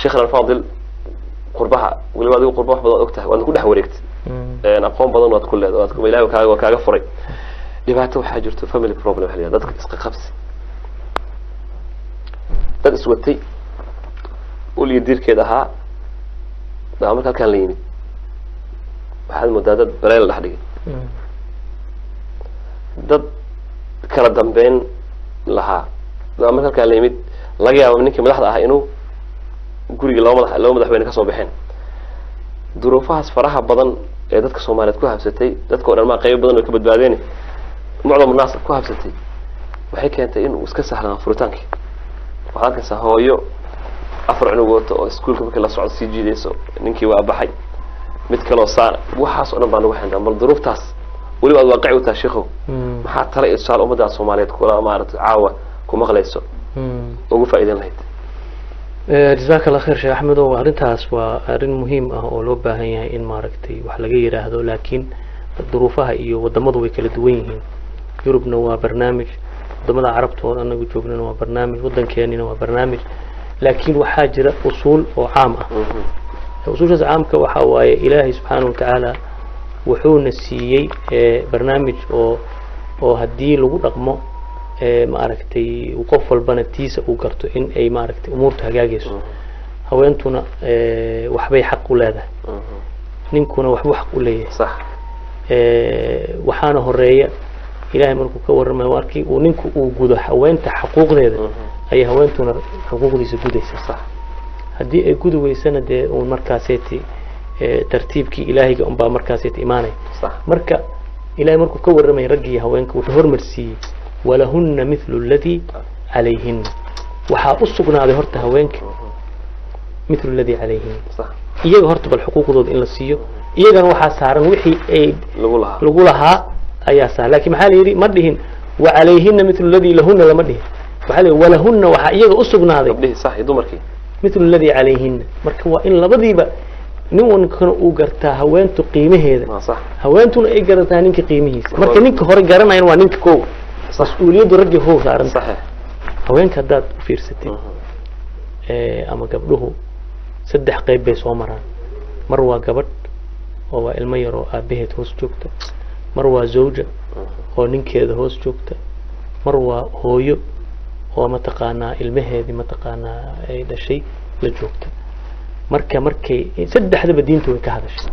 Sheekhna Alfaadil, qurbaha weliba adigu qurba wax badan og tahay, waadna ku dhex wareegtay, aqoon badan waad ku leedahay, waad Ilaahay kaaga waa kaaga furay. Dhibaato waxaa jirto, family problem waxa la yidhahda, dadka iska qabsi, dad iswatay ul iyo diirkeed ahaa baa marka halkaan la yimid, waxaad moodaa dad baleel la dhex dhigay, dad kala dambeyn lahaa baa marka halkaan la yimid, laga yaabo ninkii madaxda ahaa inuu gurigii laba madax, laba madaxweyne kasoo baxeen. Duruufahaas faraha badan ee dadka Soomaaliyeed ku habsatay, dadka o dhan maa, qaybo badan way ka badbaadeen, mucdam naas ku habsatay, waxay keentay inuu iska sahlaan furitaankii. Waxaad arkaysaa hooyo afar cunug wato oo iskuulka markii la socdo sii jiidayso, ninkii waa baxay, mid kaloo saan, waxaas o dhan baa nagu xendaa. Bal duruuftaas weliba aad waaqici u tahay, sheikhow, maxaa tala iyo tusaale ummadda Soomaaliyeed kula maarata caawa ku maqlayso ugu faa'iideyn lahayd? Jazaaka Allah khayr, Sheekh Axmedow. Arrintaas waa arrin muhiim ah oo loo baahan yahay in maaragtay wax laga yiraahdo, laakiin duruufaha iyo wadamadu way kala duwan yihiin. Yurubna waa barnaamij, wadamada Carabta oo anagu joognana waa barnaamij, wadankeenina waa barnaamij, laakiin waxaa jira usuul oo caam ah. Usuushaas caamka waxaa waaye, Ilaahay subxaanahu watacaala wuxuuna siiyey barnaamij oo haddii lagu dhaqmo, maaragtay, qof walbana tiisa uu garto, in ay maaragtay umuurtu hagaagayso. Haweentuna waxbay xaq u leedahay, ninkuna waxbuu xaq u leeyahay. Waxaana horeeya, Ilahay markuu ka warramayo, markii uu ninku uu gudo haweenta xuquuqdeeda, ayay haweentuna xuquuqdiisa gudaysa. Haddii ay gudi weysana, dee uun markaaseeti tartiibkii Ilaahayga unbaa markaaseeti imaanaya. Marka Ilahay markuu ka warramaya raggii haweenka, wuxuu hormarsiiyey walahunna mithlu alladii calayhinna. Waxaa u sugnaaday horta haweenka mithlu alladii calayhinna, iyaga horta bal xuquuqdooda in la siiyo. Iyagana waxaa saaran wixii ay lagu lahaa. Lagu lahaa ayaa saaran. Lakin maxaa la yidhi? Ma dhihin wacalayhina mithlu alladii lahuna, lama dhihin. Waxaa la yidhi walahunna, waxaa iyaga u sugnaaday gabdhihii, sax, iyo dumarkii mithlu alladii calayhina. Marka waa in labadiiba nin wankana uu gartaa haweentu qiimaheeda, waa sax haweentuna ay garataa ninka qiimihiisa. Marka ninka hore garanayan waa ninka kow, mas-uuliyaddu raggii how saaran. Haweenka haddaad u fiirsatid, ama gabdhuhu saddex qayb bay soo maraan. Mar waa gabadh oo waa ilmo yar oo aabaheed hoos joogta, mar waa zawja oo ninkeeda hoos joogta, mar waa hooyo oo mataqaanaa ilmaheedii mataqaanaa ay dhashay la joogta. Marka markay saddexdaba diintu way ka hadashay,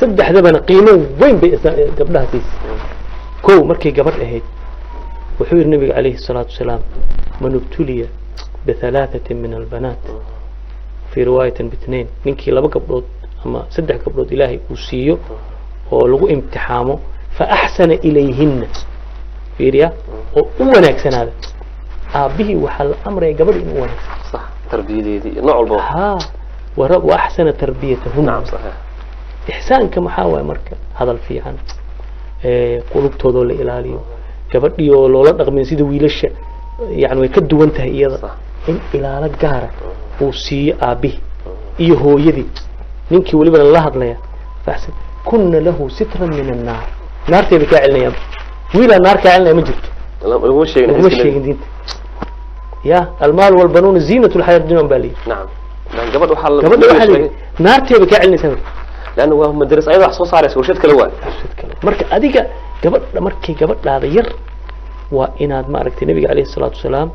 saddexdabana qiimo weyn bay gabdhaha siisay. Kow, markay gabadh ahayd, wuxuu yihi nabiga calayhi الsalaatu wasalaam: man ibtuliya bithalaaثatin min albanaat, fi riwaayatin bitnain, ninkii laba gabdhood ama saddex gabdhood Ilaahay uu siiyo oo lagu imtixaamo, fa axsana ilayhina, fiiriya, oo u wanaagsanaada, aabbihii waxaa la amraya gabadh inuu u wanaagsan sax, tarbiyadeedii nooc walba. Ha, wa axsana tarbiyatahuna. nacam saxiix Ixsaanka maxaa waaye? Marka hadal fiican, qulubtoodoo la ilaaliyo, gabadhii oo loola dhaqmin sida wiilasha, yani way ka duwan tahay iyada, in ilaalo gaara uu siiyo aabbihii iyo hooyadii, ninkii welibana lala hadlaya. Faxsan kuna lahu sitran min annaar, naartay bay kaa celinayaan. Wiilaa naar kaa celinaya ma jirto. Laguma sheegin. Laguma sheegin diinta. Ya almaal walbanuuna ziinatu lxayaat dunya baa layidhi. Nacam, lan gabadh waxaa la Gabadha waxaa layidhi naartay bay kaa celinaysaa. لأنه waa madaras, ayada wax soo saaraysa, warshad kale waa. Warshad kale. Marka adiga gabadha, markay gabadhaada yar, waa inaad maaragtay, nabiga calayhi salaatu wasalaam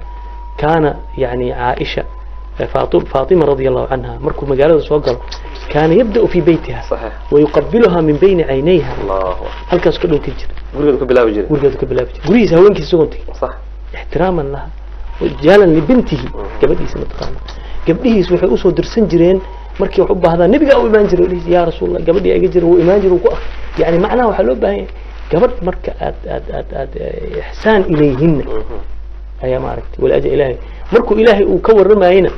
kaana yani Caaisha, Faatima radia Allahu canha, markuu magaalada soo galo, kaana yabda'u fi beytiha wayuqabiluha min bayni caynayha. Allahu akbar. Halkaas ka dhunkan jira. Gurigeedu ka bilaabi jiray. Gurigeedu ka bilaabi jiray, gurigiisa haweenkiisa isagoon tegin, ixtiraaman laha wajaalan libintihi, gabadhiisa mataqaana. Gabdhihiis waxay usoo dirsan jireen markii wax u baahdaan, nabigaa u imaan jiray, dhihi yaa Rasuul Allah, gabadhii iga jira, wuu imaan jiray, wuu ku yani macnaha waxaa loo baahan yahay gabadh marka aad ixsaan ilayhinna ayaa maaragtay walaajal. Ilaahay markuu Ilaahay uu ka warramayena,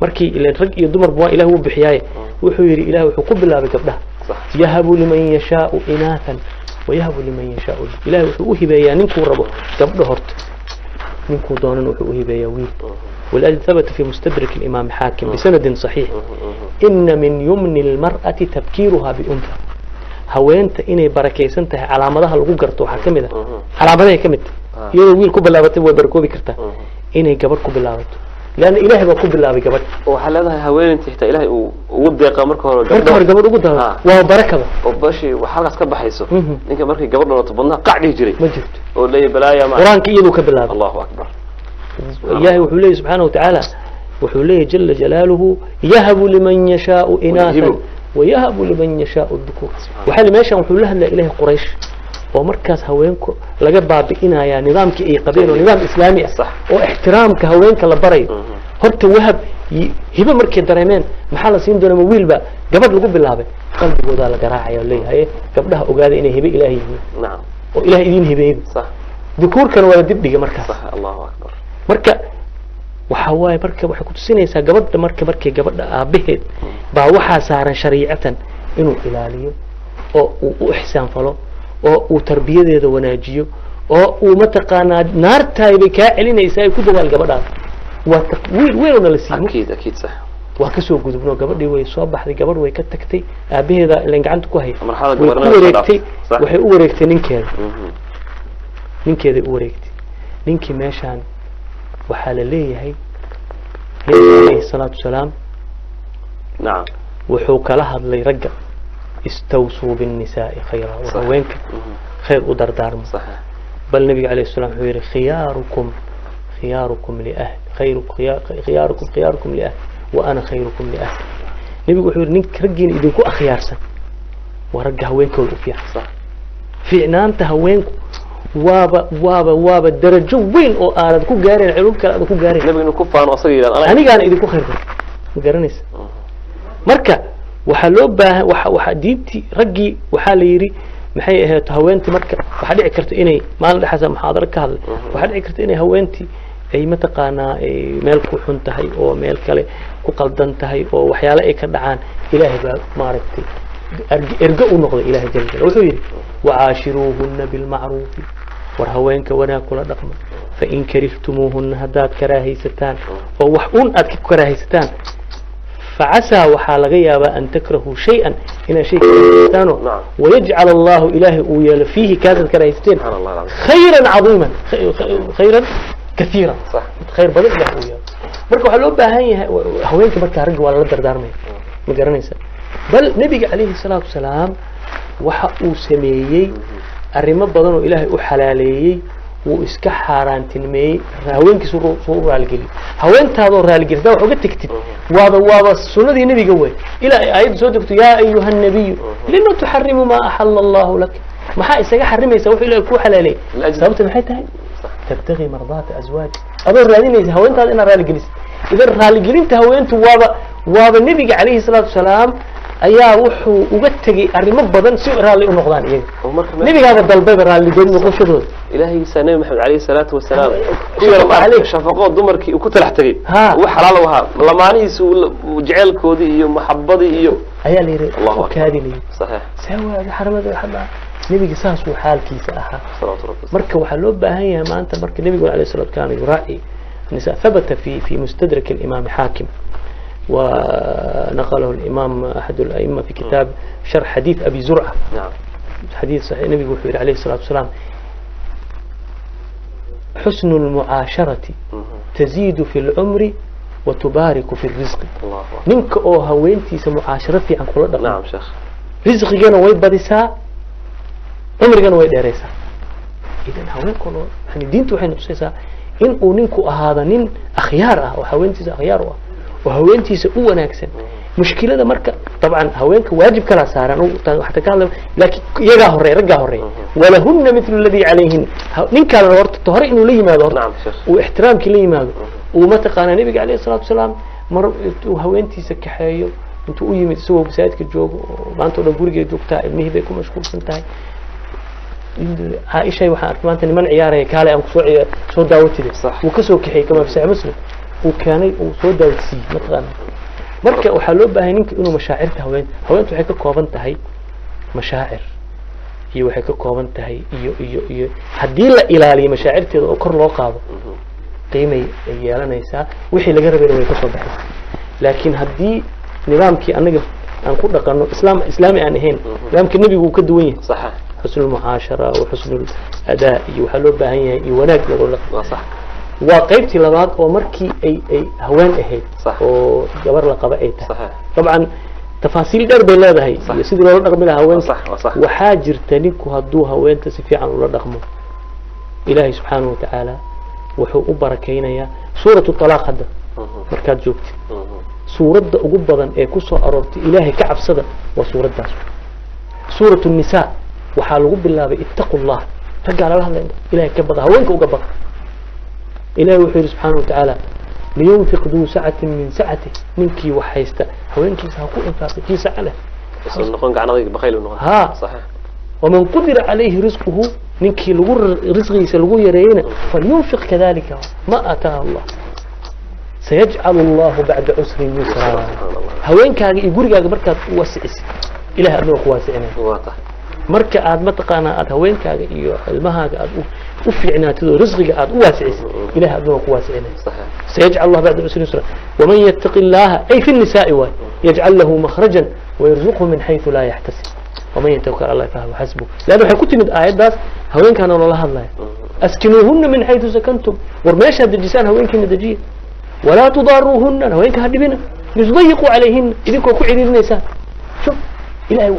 markii ileen rag iyo dumarba waa Ilaah wuu bixiyaaye, wuxuu yidhi, Ilahay wuxuu ku bilaabay gabdhaha: yahabu liman yashaau inaathan wayahabu liman yashaau. Ilahay wuxuu u hibeeyaa ninkuu rabo gabdho horta, ninkuu doonana wuxuu u hibeeyaa wiil. ولذلك ثبت في مستدرك الإمام حاكم بسند صحيح: إن من يمن المرأة تبكيرها بأنثى. Haweenta inay barakaysan tahay calaamadaha lagu garto waxaa kamid ah, calaamadahay ka mid tahay, iyadoo wiil ku bilaabatay way barakoobi kartaa, inay gabadh ku bilaabato. Leanna Ilaahay baa ku bilaabay gabadh. Waxaa leedahay haweeninta xitaa Ilaahay uu ugu deeqa marka hore. Marka hore gabadh ugu daba waa barakaba. Oo bashi wax halkaas ka baxayso. Ninka markay gabadh dhalato badnaha qac dhihi jiray. Ma jirto. Oo leeyahay balaaya ma. Qur-aanka iyaduu ka bilaabay. Allahu akbar. Ilaahay wuxuu leeyahy subxaana watacaala, wuxuu leeyahy jala jalaaluhu: yahabu liman yashaau inaathan wayahibu. Wayahabu liman yashaau dhukuur. Waxaa li meeshan wuxuu la hadlaya Ilahay Quraysh oo markaas haweenku laga baabi'inayaa nidaamkii ay qabeen oo nidaam islaami ah oo ixtiraamka haweenka la barayo. Horta wahab hibe markay dareemeen, maxaa la siin doonaa? Ma wiilba gabadh lagu bilaabay? Qalbigoodaa la garaacaya oo leeyahay: gabdhaha ogaada inay hibe Ilaahay yihiin oo Ilahay idiin hibeeyey. Dukuurkana waa la dib dhigay markaas. Sax, allahu akbar. Marka waxa waaye, marka waxay kutusinaysaa gabadha, marka markay gabadha aabaheed baa waxaa saaran shariicatan inuu ilaaliyo oo uu u ixsaan falo oo uu tarbiyadeeda wanaajiyo oo uu mataqaanaa naartaay bay kaa celinaysaa ay ku dadaal gabadhaas. Waa wiil weelowna la siimo. Akiid, akiid, sax. Waa kasoo gudubno, gabadhii way soo baxday, gabadh way ka tagtay aabaheeda ilan gacanta ku haya. Marxalada way ku gabarnimada soo wareegtay. dhaaftay. Sax. Waxay u wareegtay ninkeeda. Ninkeeday u wareegtay. Ninkii meeshaan waxaa la leeyahay Nabiga calayhi salaatu wasalaam wuxuu kala hadlay ragga: istawsuu binnisaai khayra, war haweenka khayr u dardaarmo. Bal nabiga calayhi salaam wuxuu yihi: khiyaarukum khiyaarukum liahli khayru khiyaarukum khiyaarukum liahli wa ana khayrukum liahli. Nabigu wuxuu yihi: ninka raggiina idinku akhyaarsan waa ragga haweenkooda u fiican. Fiicnaanta haweenku waaba darajo weyn oo aanad ku gaarayn culum kale aadan ku gaarayn. Nabiga inuu ku faano asaga yidhahdo anigaana idinku khayr badan, ma garanaysa? Marka waxaa loo baahan waxa diintii raggii waxaa la yidhi maxay ahayd haweentii. Marka waxaa dhici karta inay maalin dhexaasa muxaadaro ka hadlay, waxaa dhici karta inay haweentii ay mataqaanaa ay meel ku xun tahay oo meel kale ku qaldan tahay oo waxyaale ay ka dhacaan. Ilaahay baa maaragtay ergo u noqday. Ilaahay jala jala wuxuu yidhi: wacaashiruuhuna bilmacruufi, war haweenka wanaag kula dhaqma. Fain karihtumuuhuna, haddaad karaahaysataan oo wax un aad ka karaahaysataan, facasaa, waxaa laga yaabaa, an takrahuu shay-an, inaad shay karaahaysataan, wayajcal Allahu, Ilaahay uu yeelo, fiihi, kaasaad karahaysateen, Subxaan Allah alcadiim. khayran cadiiman, khayran kaiiran, khayr badan Ilaah uu yeelo. Marka waxaa loo baahan yahay haweenka, markaa ragga waa lala dardaarmaya, ma garanaysa? Bal nebiga calayhi salaatu wasalaam waxa uu sameeyey arrimo badan oo Ilaahay u xalaaleeyey wuu iska xaaraantinmeeyey haweenkiisu suu u raaligeliyey. Haweentaadoo raaligeli hadaa wax uga tegtid waaba sunnadii nebiga wey, ilaa ay aayaddu soo degto: yaa ayuha nabiyu lima tuxarimu maa axala Allahu lak? Maxaa isaga xarimaysa wuxuu Ilahay kuu xalaaleeyey? Sababta maxay tahay? Tabtagii mardaata azwaaj, adoo raadinaysa haweentaada inaad raaligelisid. Idan raaligelinta haweentu waaba nebiga calayhi salaatu wasalaam ayaa wuxuu uga tegey arrimo badan si raalli u noqdaan iyaga. Oo marka nebigaaba dalbayba raalligelin noqoshadooda. Ilaahiisa Nabi Maxamed calayhi salaatu wasalaam ku shafaqo yara maaragtay calayh. Shafaqo dumarkii uu ku talax tegey. Uu xalaal u ahaa lamaanihiisa uu jeceelkoodii iyo maxabadii iyo ayaa la yidhi Allahu akbar. Kaadi la yidhi Saxiix. Saa xaramada waxaa nebiga saasuu xaalkiisa ahaa. Salawaatu rabbi. Marka waxaa loo baahan yahay maanta, marka nebigu alayh salatu kaana yuraaci النساء. ثبت في مستدرك الإمام حاكم، ونقله الإمام أحد الأئمة في كتاب شرح حديث أبي زرعة، حديث صحيح، النبي يقول عليه الصلاة والسلام: حسن المعاشرة تزيد في العمر وتبارك في الرزق. Allahu akbar. Ninka oo haweentiisa mucaasharo fiican kula dhaqmo, nacam sheekh, risqigana way badisaa, cumrigana way dheeraysaa. Idan haweenka loo yani diintu waxay nutusaysaa in uu ninku ahaado nin akhyaar ah oo haweentiisa akhyaar u ah oo haweentiisa u wanaagsan. Mushkilada marka dabcan haweenka waajib kala saaran waxta ka hadla, laakiin iyagaa horeeya, raggaa horeeya. Walahunna mithlu alladii calayhin. Ninkaa la horta hore inuu la yimaado horta nacam sheekh, uu ixtiraamkii la yimaado, uu mataqaanaa nebiga calayhi salaatu wasalaam mar intuu haweentiisa kaxeeyo, intuu u yimid isagoo masaajidka joogo oo maanta o dhan gurigeed joogtaa, ilmihii bay ku mashquulsan tahay. Caaishay, waxaan arkay maanta niman ciyaaraya, kaale aan kusoo soo daawatide. Wuu kasoo kaxeeyey, kama fi Saxiix Muslim, uu keenay, uu soo daawatisiiyey mataqaana. Marka waxaa loo baahay ninka inuu mashaacirta haween, haweentu waxay ka kooban tahay mashaacir iyo waxay ka kooban tahay iyo haddii la ilaaliyo mashaacirteeda oo kor loo qaado, qiimay ay yeelanaysaa, wixii laga rabayna way kasoo baxaysaa. Laakiin haddii nidaamkii annaga aan ku dhaqanno islaam islaami aan ahayn, nidaamka nebigu uu ka duwan yahay, xusnu lmucaashara wa xusnu ladaa iyo waxaa loo baahan yahay iyo wanaag lagula dhaqmo. Waa sax. Waa qaybtii labaad oo markii ay haween ahayd oo gabar la qaba ay tahay. Dabcan tafaasiil dheer bay leedahay iyo sidii loola dhaqmi lahaa haweenka. Sax, waa sax. Waxaa jirta ninku hadduu haweenta si fiican ula dhaqmo, Ilaahay subxaanahu watacaala wuxuu u barakaynayaa. Suuratu talaaq hadda markaad joogtid, suuradda ugu badan ee ku soo aroortay Ilaahay ka cabsada waa suuraddaas. Suuratu nisaa waxaa lagu bilaabay ittaqu llah. Raggaa lala hadlaya, Ilahay ka baqa, haweenka uga baqa. Ilahay wuxuu yidhi subxaana watacaala: liyunfiq duu sacatin min sacatih. Ninkii wax haysta haweenkiisa ha ku infaaqi, kii saca leh. Usan noqon gacan adayg, bakhayl noqon. Haa. Waman qudira calayhi risquhu, ninkii lagu risqigiisa lagu yareeyeyna, falyunfiq kadalika ma aataahu Allah, sayajcalu allahu bacda cusrin yusra. Subxaan Allah. Haweenkaaga iyo gurigaaga markaad u wasicisid, Ilahay adna waa ku waasicinaya. Waa tahay. Marka aad mataqaanaa aad haweenkaaga iyo ilmahaaga aad u fiicnaatid oo risqiga aad u waasicisid, Ilahay adna waa ku waasicinaya. Sayajcal allah bacda cusrin yusra. Waman yattaqi illaha, ay fi الnisaai waay, yajcal lahu makhrajan wayarzuqhu min xayثu laa yaxtasib, waman yatawakal ala Allah fahuwa xasbuh. Leanna waxay ku timid aayaddaas haweenkaana loola hadlaya: askinuuhuna min xayثu sakantum. War meeshaad dejisaan haweenkiina dejiya. Walaa tudaaruuhuna, haweenka ha dhibina. Litudayiquu calayhina, idinkoo ku ciriirinaysaan. Shuf, Ilahay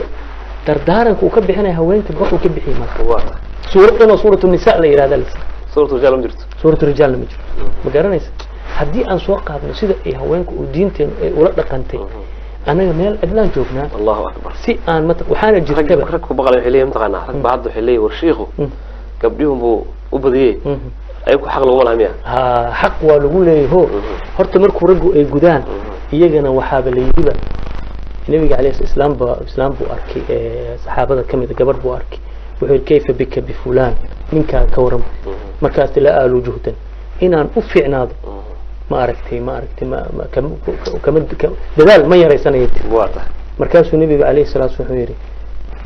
dardaaranka uu ka bixinaya haweenka wuxuu ka bixiyay marka Waa tahay. Suurad dhan oo suuratu nisa la yihahda la Suuratu rijaal ma jirto. Suuratu rijaalna ma jirto. Ma garanaysa, haddii aan soo qaadno sida ay haweenku uu diinteenu ay ula dhaqantay, annaga meel cidlaan joognaa. Allahu akbar. Si aan mata waxaana rag jirtaba rag ku baqalay waxay leeyihiin, mataqaanaa, rag baa hadda waxay leeyihin: war shiikhu gabdhihun buu u badiyey, ayagu xaq laguma laha miya? Ha, xaq waa lagu leeyahay. Ho, horta markuu raggu ay gudaan, iyagana waxaaba la yidhiba nabiga alayhi islaam ba islaam buu arkay, saxaabada kamid a gabar buu arkay. Wuxuu yidhi: kayfa bika bifulaan? Ninkaa ka waran. Markaas la aalu juhdan inaan u fiicnaado, ma aragtay ma kama dadaal ma yaraysanayo. Waa tahay. Markaasuu nabiga alayhi salaatu wuxuu yidhi: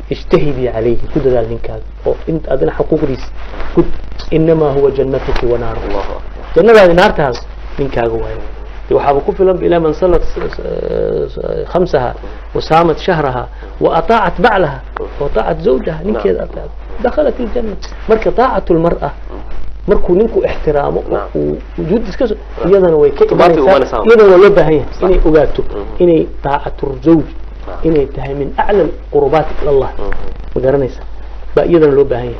ijtahidii calayhi, ku dadaal ninkaaga oo int adina xuquuqdiisa gud, inamaa huwa jannatuki wa naaruki. Allahu akbar. Jannadaadi naartaada ninkaaga waayo. De waxaaba ku filan ilaa man salat khamsaha wasaamat shahraha wa ataacat baclaha wa ataacat zawjaha, ninkeeda ateecdo, dakhalat iljanna. Marka taacatu lmar'a, markuu ninku ixtiraamo oo uu wujuud iska iyadana way ka Tubaati imanaysaa. Imanaysaa. Iyadana waa loo baahan yahay inay ogaato inay taacatu zawj inay tahay min acla alqurubaati ila Allah. Ma garanaysa, baa iyadana loo baahan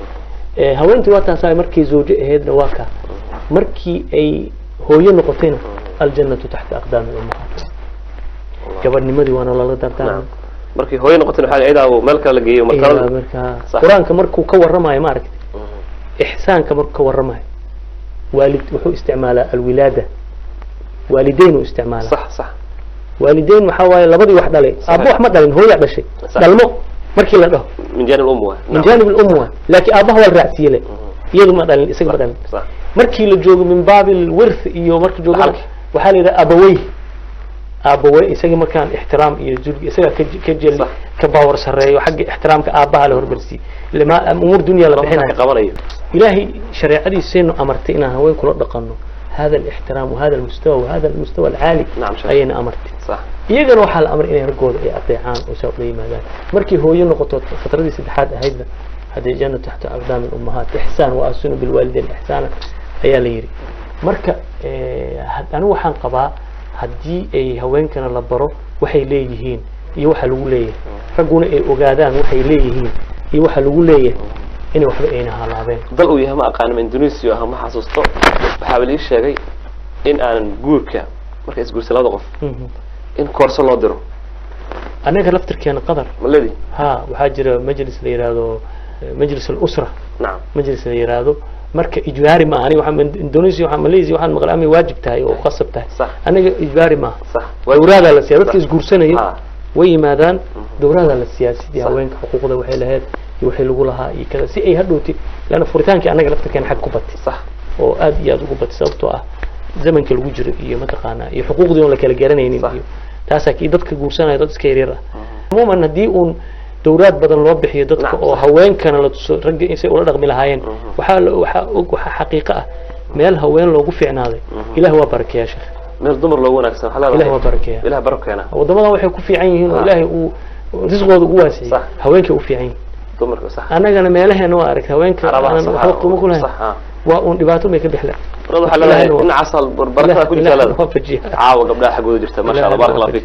yahay. Haweentii waa taasaa. Markii zawjo ahaydna waa kaa, markii ay hooyo noqotayna aljannatu taxta aqdaami ummahaat, gabadhnimadii waana lala dardaarmay. Markii hooyo noqotay waxaa ayadaa meel kale la geeyo martalada. Markaa Sax. Qur-aanka markuu ka warramayo, ma aragtay, ixsaanka markuu ka warramayo, waalid wuxuu isticmaalaa alwilaada, waalideyn uu isticmaalaa. sax sax Waalideyn waxaa waaye labadii wax dhalay. Aabbo wax ma dhalin, hooyaa dhashay. Dhalmo markii la dhaho min jaanib um waay. Min jaanib al-um waay, laakiin aabbaha waa la raacsiiyey le, iyadu ma dhalin, isaga ma dhalin. Markii la joogo min baabi alwirth iyo markii joogo Dhaxalka. waxaa la yidhaha abawey, aabawey isaga markaan ixtiraam iyo zulgi isaga ka jeli ka baawar sarreeyo xagga ixtiraamka aabbaha la hormarsiiyey lama umuur dunya la Laba bixinayo. ka qabanayo. Ilaahay shareecadiisaynu amartay inaan haween kula dhaqanno hada alixtiraam wahada almustawa wahada almustawa alcaali. Nacam, sheekh. Ayayna amartay. Iyagana waxaa la amray inay raggooda ay adeecaan oo saa ula yimaadaan. Markii hooyo noqoto, fatradii saddexaad ahaydna, haddii janna taxta aqdaami ummahaat, ixsaan wa asinu bilwaalidayn ixsaana ayaa la yidhi. Marka anigu waxaan qabaa haddii ay haweenkana la baro waxay leeyihiin iyo waxa lagu leeyahay, ragguna ay ogaadaan waxay leeyihiin iyo waxa lagu leeyahay, inay waxba ayna halaabeen. Dal uu yahay ma aqaanin, ma Indonesia ah, ma xasuusto. Waxaaba lii sheegay in aanan guurka marka isguursa labada qof in koorso loo diro. Annaga laftirkeena Qadar Ma leedihi? Ha, waxaa jira majlis la yidhaahdo majlis alusra. Majlis la yidhaahdo. Marka ijbaari maaha. Aniga waxaan Indonesia, waxaan Malaysia, waxaan maqlay amay waajib tahay oo qasab tahay. Aniga ijbaari maaha. Dowraadaa la siiya dadka isguursanaya. Way yimaadaan, dowraadaa la siiyaa sidii haweenka xuquuqda waxay lahayd iyo waxay lagu lahaa iyo kada, si ay hadhowti leanna furitaankii annaga laftirkeena xag ku batay oo aad iyo aad ugu batay, sababtoo ah zamanka lagu jiro iyo mataqaanaa iyo xuquuqdii oon la kala garanaynin. Iyo taasaa kii dadka guursanaya dad iska yaryar ah. Cumuuman haddii uun dowraad badan loo bixiyo dadka oo haweenkana la tuso ragga insay ula dhaqmi lahaayeen, waxaa og, waxaa xaqiiqo ah meel haween loogu fiicnaaday Ilaah waa barakeeyaa, sheekh. Meel dumar loogu wanaagsan waxaa leedahay. Ilaah waa barakeeyaa. Ilaah barako keenaa. Waddamadan waxay ku fiican yihiin oo Ilaahay uu risqooda ugu waasiciyey haweenkay u fiican yihiin. Dumarka, sax. Annagana meelaheena waa aragtay haweenka Carabaha, aanan sax, waxba qiimo ku lahayn. sax, ha. Waa uun dhibaato may ka bixla. Waxaa leedahay dhinacaas barakada ku jirta leedahay. Waafajiya. Caawa gabdhaha xaggooda jirta, masha Allah, baaraka Allah fiik.